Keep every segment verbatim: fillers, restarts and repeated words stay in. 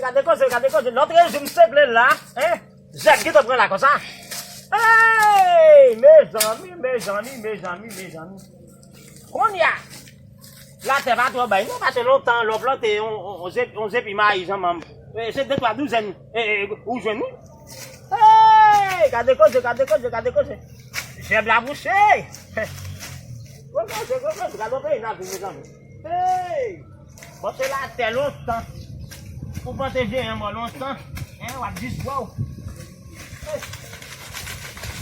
Gade koze, gade koze. Lòt rejim segle la, hein? Zèb ki te pran la konsa. Hey! Mezanmi, mezanmi, mezanmi, mezanmi. Kounye a, latè pa twò bay non, paske lontan lè w plante yon, yon, yon zep-, yon zepi mayi jan manm, eh, se de twa douzèn, eh, eh, ou jwenn wi. Hey! Gade koze, gade koze, gade koze. Zèb la pouse. Gwo koze, gwo koze, gade yon peyi n ap viv, mezanmi. Hey! Bon, se latè lontan. Ou plante jeyan mò lontan. Hein, w ap jis bò w. Hey!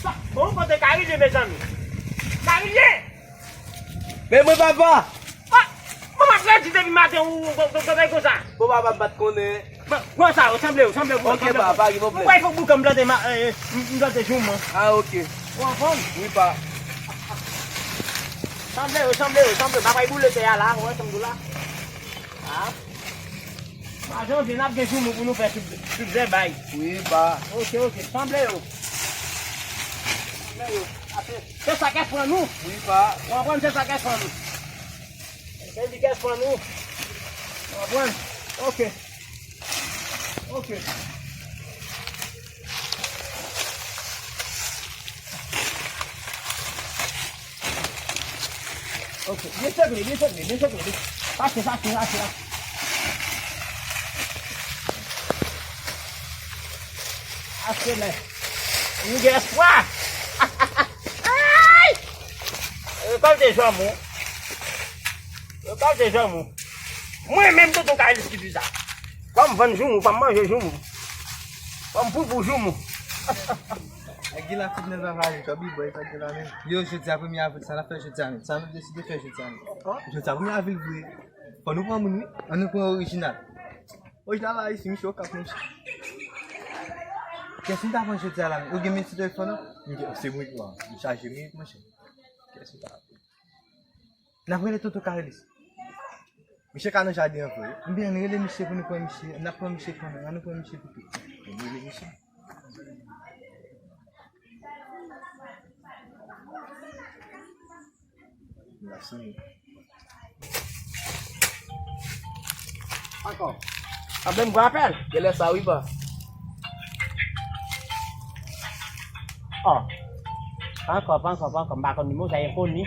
Sa, bon, ou plante karilye, mezanmi. Karilye! Men mwen papa! Ah! Mwen pa fè di depi maten ou ou ou ou ou konsa. Bon papa, m pa t konnen. Bon, pran sa yo, sanble yo, sanble yo. Ok papa, pa gen pwoblèm. Mwen fòk bouke m plante ma, eh, m plante joumou. Ah, ok. Ou anfòm? Wi pa. Sanble yo, sanble yo, sanble yo. Pa bay boule tè a la, ou wè sanble la. Ah. Mwa janvye n ap gen joumou pou nou fè sou, sou zèbay. Wi pa. Ok, ok, sanble yo. Sanble yo. Ase, se sa k ap pran nou. Wi pa. Ou konprann, se sa k ap pran nou. Se li k ap pran nou. Ou konprann? Ok. Ok. Ok, byen segle, byen segle, byen segle, byen. Pase, pase, pase, pase. Pase, men. Nou gen espwa. Ay! Rekòlte janm ou. Rekòlte janm ou. Mwen menm, tonton Kaylis ki di sa. Fò m vann joumou, fò m manje joumou. Fò m poupou joumou. Nèg ki la fout nan travay, kòb li bò, e pa gen la menm. Yo, jodi a premye avril, sa n ap fè jodi a menm? Sa nou deside fè jodi a menm? Jodi a premye avril vre. Fò nou pran moun, wi. Ann nou pran orijinal. Orijinal la, isi, misye Okap, monchè. Kiyès nou ta pran jodi a la menm? Ou gen minit sou telefòn nan? M gen, se mwen ki pran. M chaje minit, monchè. Kiyès nou ta pran? N ap rele tonton Karilis. Misye ka nan jaden an vre. Ebyen, ann rele misye pou nou pran misye. N ap pran misye kanmenm. Ann nou pran misye pito. Ann rele misye. N ap sonn. Ankò. Ankò, m gwo apèl. Genlè sa wi pa. Oh. Pa ankò, pa ankò, pa ankò. M pa konn nimewo sa, enkoni.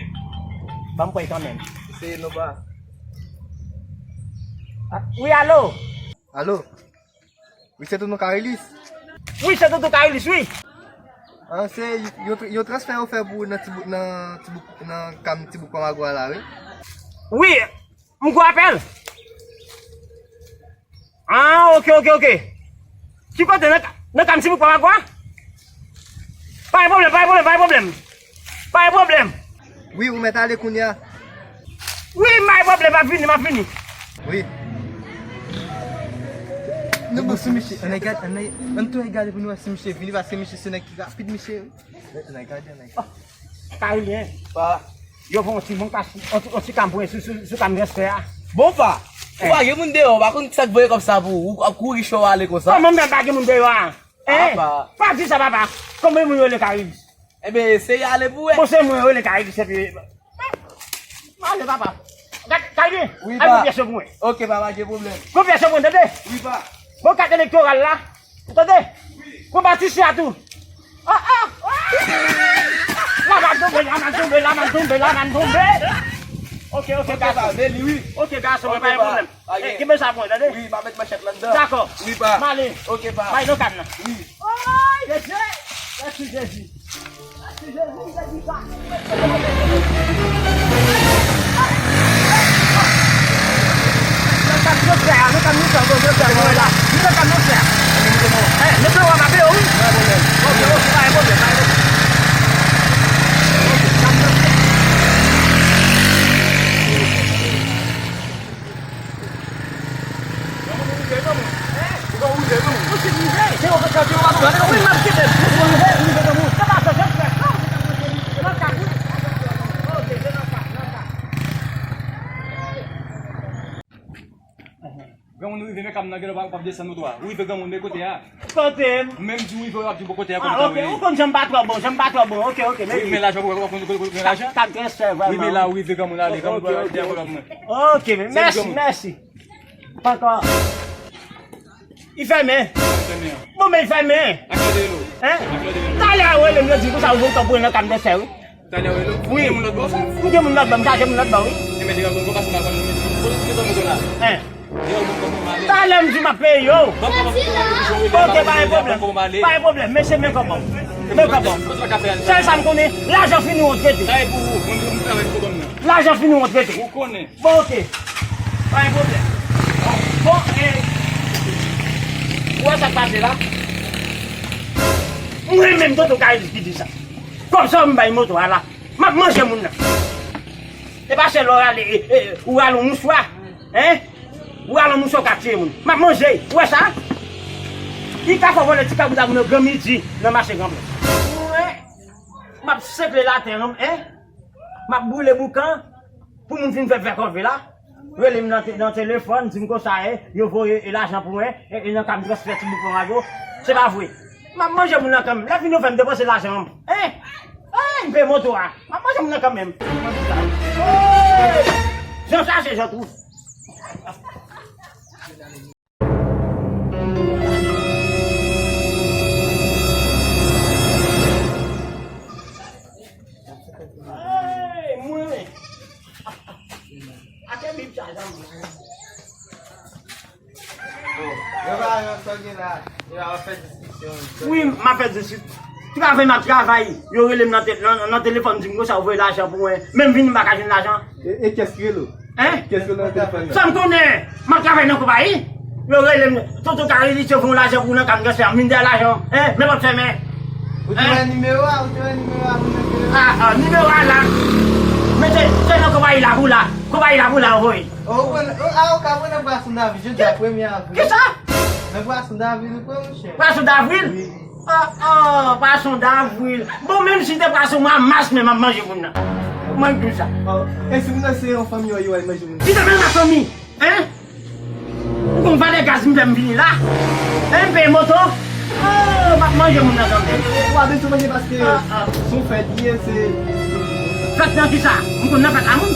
Ban m pran kanmenm. Eseye non pa. Ah, wi, alo? Alo? Wi, se tonton Karilis? Wi, se tonton Karilis, wi. Ah, se yon, yon transfè yo fè pou ou nan Tibouk, nan Tibouk, nan kam Tibouk Pamagwa la, wi. Wi, m gwo apèl. Ah, ok, ok, ok. Ki kote? Nan, nan kam Tibouk Pamagwa? Pa gen pwoblèm, pa gen pwoblèm, pa gen pwoblèm. Pa gen pwoblèm. Wi, ou mèt ale kounye a. Wi, pa gen pwoblèm, m ap vini, m ap vini. Wi. Nou bon sou misye. Ann gade, ann, ann tou gade pou nou wè si misye vini, paske misye se nèg ki rapid, misye. Ann gade, ann gade. Karilyen. Pa. Yo fè yon ti bon kas, yon ti, yon ti kam pou sou, sou, sou kam transfè a. Bon pa. Ou pa gen moun deyò, ou pa konn sa k voye kòb sa pou ou, ou ap kouri cho ale konsa. Kòman m pa gen moun deyò a? Hein? Pa di sa, papa. Konbyen moun yo rele Karilis? Ebyen, eseye ale pou wè. Bon, se mwen yo rele Karilis epi. Ale, papa. Karilis, al pran pyès yo pou mwen. Ok, papa, gen pwoblèm. Pran pyès yo pou mwen, tande? Wi, pa. Bon, kat elektoral la. Ou tande? Wi. Pran batisye a tou. Ah, ah, ah! La m ap tonbe, la m ap tonbe, la m ap tonbe, la m ap tonbe. Ok, ok, gason. Meli, wi. Ok, gason, pa gen pwoblèm. Eh, kenbe sa pou mwen, tande? Wi, m a met manchèt la anndan. Dakò. Wi, pa. M ale. Ok, pa. Bay nan kad la. Wi. Oy, Jezi! Mèsi, Jezi. Mèsi, Jezi, m te di sa. Nan kad nou fè a, nan kad nou fè a, nou fè a, nou la. Nou nan kad nou fè a. Eh, nou fè a, m ape yo, wi. Ok, ok, pa gen pwoblèm, pa gen pwoblèm. Granmoun rive, granmoun. Ou rive, granmoun. Ou rive. Se yon fèt, se yon fèt. Wi, m ap kite. Ou rive, rive, granmoun. Sa va fè, fèt, fèt. Non, se nan ka, wi. Ok, se nan ka, nan ka. Granmoun, ou rive, men kam nan, genlè w p ap desann nan twa. Ou rive, granmoun, men kote a. Kote m? Menm di w rive, w ap di bon kote a, kote w ye. Ah, ok, ou konn jan m pa twò bon, jan m pa twò bon. Ok, ok, men. Wi, men lajan, w ap konn, konn, konn, konn lajan. Wi, men la, ou rive, granmoun, ale, granmoun, ale, ale, ale, ale. Ok, men mèsi, mèsi. Pankò. Li fèmen. Bon, men li fèmen. Hein? Talè a rele m, yo di konsa, ou vin tanpri nan kam de sè, wi. Talè a rele m? Wi. Gen moun lòt bò? M gen moun lòt bò, m chache moun lòt bò, wi. Enben, devan mwen, pase m al pran moun. Kote ti ke moto la? Hein? Devan mwen, kòman m ale? Talè m di m ap peye yo. Bon, ok, pa gen pwoblèm. Pa gen pwoblèm, mesye, men kòman. Men kòman. Sèl sa m konnen, lajan fini, w ap trete. Sa e pou ou, mwen, mwen travay pou kòm nan. Lajan fini, w ap trete. Ou konnen. Bon, ok. Pa gen pwoblèm. Bon, e, ou wè sa k pase la? Mwen menm, Tonton Karilis ki di sa. Kòb sa w m bay moto a la, m ap manje moun nan. E pa sèl lè w rale, e, e, ou rale yon mouswa, hein? Ou rale yon mouswa, w ka tiye moun. M ap manje, ou wè sa? Li ka fè w vòlè ti kabrit a moun nan gran midi nan mache Gran Plas. Mwen, m ap sekle latè, hein? M ap boule boukan pou moun vin fè vè kòve la. Rele m nan te-, nan telefòn, di m konsa, e, yo voye, e, lajan pou mwen, e, e nan ka m transfè ti boukan a yo. Se pa vre. M ap manje moun nan kanmenm. Lè fini yo fè m depanse lajan an. Hein? Hein, m peye moto a. M ap manje moun nan kanmenm. Hey! Jan chache, jan twou. Hey, mwen. Ake Bib sa, zanmi. Yo pa wè sa gen la. Yo ap fè diskisyon. Wi, m ap fè diskisyon. Travay m ap travay. Yo rele m nan te-, nan, nan telefòn, di m konsa, yo voye lajan pou mwen. Menm vini, m pa ka jwenn lajan. E, e kiyès ki rele w? Hein? Kiyès ki rele w nan telefòn nan? Sa m konnen. M ap travay nan konpayi. Yo rele m, Tonton Karilis, yo voye yon lajan pou ou nan ka m transfè a. M vin dèyè lajan. Hein? Men pòt fèmen. Ou te wè nimewo a? Ou te wè nimewo a pou mete la? Ah, ah, nimewo a la. Men se, se nan konpayi la pou la. Konpayi la pou la, yo voye. Oh, ou konn, oh, ah, ou ka pran nan Pwason David, jodi a premye avril. Kisa? Nan Pwason David, ou pran, monchè. Pwason David? Wi. Ah, ah, Pwason David. Bon, menm si te pwason mwa mas, men m ap manje moun nan. Mwen di w sa. Oh, e si moun nan se yon fanmi, yo, yo al manje moun nan? Kite menm nan fanmi, hein? Ou konn valè gaz m fè m vini la? Hein, m peye moto? Oh, m ap manje moun nan kanmenm. Ou pa bezwen manje paske se yon fèt li ye, se... Fèt nan kisa? M konn nan fèt a moun?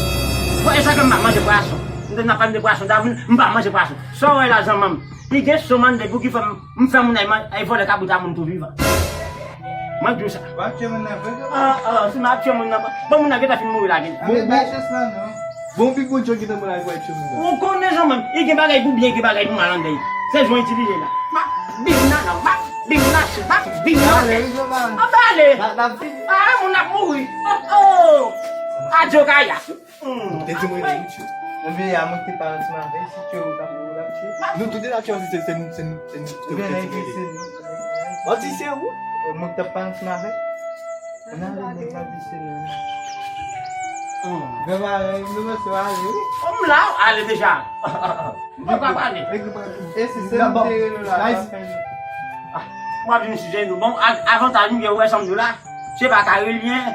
Bon, e sa ke m pa manje pwason. M te nan pale de pwason David, m pa manje pwason. Sa w wè la, zanmanm? Li gen son mande pou ki fè m, m fè moun ay man-, ay vòlè kabrit a moun tou vivan. Mwen di w sa. W ap tchwe moun nan vre, vre? Ah, ah, si m ap tchwe moun nan, bon, moun nan gentan fin mouri la, gen. Bon, bay chans lan, non. Bon, pi bon Djo gentan mouri la, pou al tchwe moun nan. Ou konnen, zanmanm, li gen bagay pou byen, gen bagay pou mal anndan l. Se jan w itilize la. M ap bim nan, non, m ap bim nan, m ap bim nan. Ale, wi, zanmanm. An ba ale. N ap, n ap vin. Ah, moun ap mouri. Oh, oh. Adyo, Kaya. Hmm. Te di mwen li tchwe. Mwen vle a mwen te pa ansanm avè, si tchwe ou t ap ou t ap tchwe. Nou tou de la tchwe, se, se nou, se nou, se nou, se nou, se nou. Ou di se ou? Mwen t ap pa ansanm avè. Mwen ale, mwen pa di se nou. Hmm. Granma, nou mwen se ale, wi. Ou m la, ale deja. M pa pale. E si se nou te rele la, la, la, la. Ah, m ap vin sou jenou. Bon, a-, avantaj m gen, ou wè sa m di w la. Se pa Karilyen,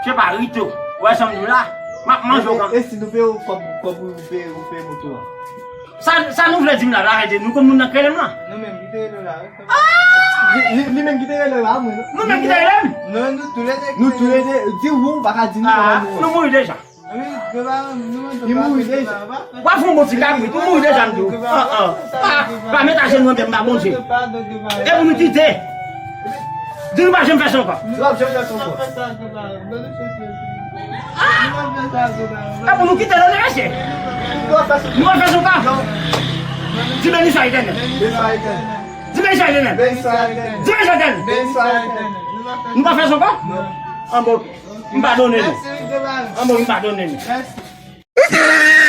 se pa Rito. Ou wè sa m di w la? M ap manje w kanmenm. E, e si nou peye w kòb, kòb ou peye, ou peye moto a? Sa, sa nou vle di m la, la, nou konn moun nan k rele m lan? Nou menm ki te rele w la, wi. Ah! Li, li, li menm ki te rele w la, mwen. Nou menm ki te rele m? Non, nou toulède ki te rele w. Nou toulède, di w, ou pa ka di nou kòman nou. Ah, nou mouri deja. Li mouri deja. W ap fè yon bon ti kabrit, ou mouri deja, m di w. Ah, ah. Pa, pa met ajenou anba m, pa Bondye. E pou nou kite. Di nou pa janm fè sa ankò. Nou p ap janm fè sa ankò. E pou nou kite, tande, mesye. Nou ap fè sa ankò. Di beni swa Letènèl. Beni swa Letènèl. Di beni swa Letènèl. Beni swa Letènèl. Di beni swa Letènèl. Beni swa Letènèl. Nou pa fè sa ankò? Beni swa Letènèl. An bon. M padone nou. Mèsi, Granma. An bon, m padone nou. Mèsi.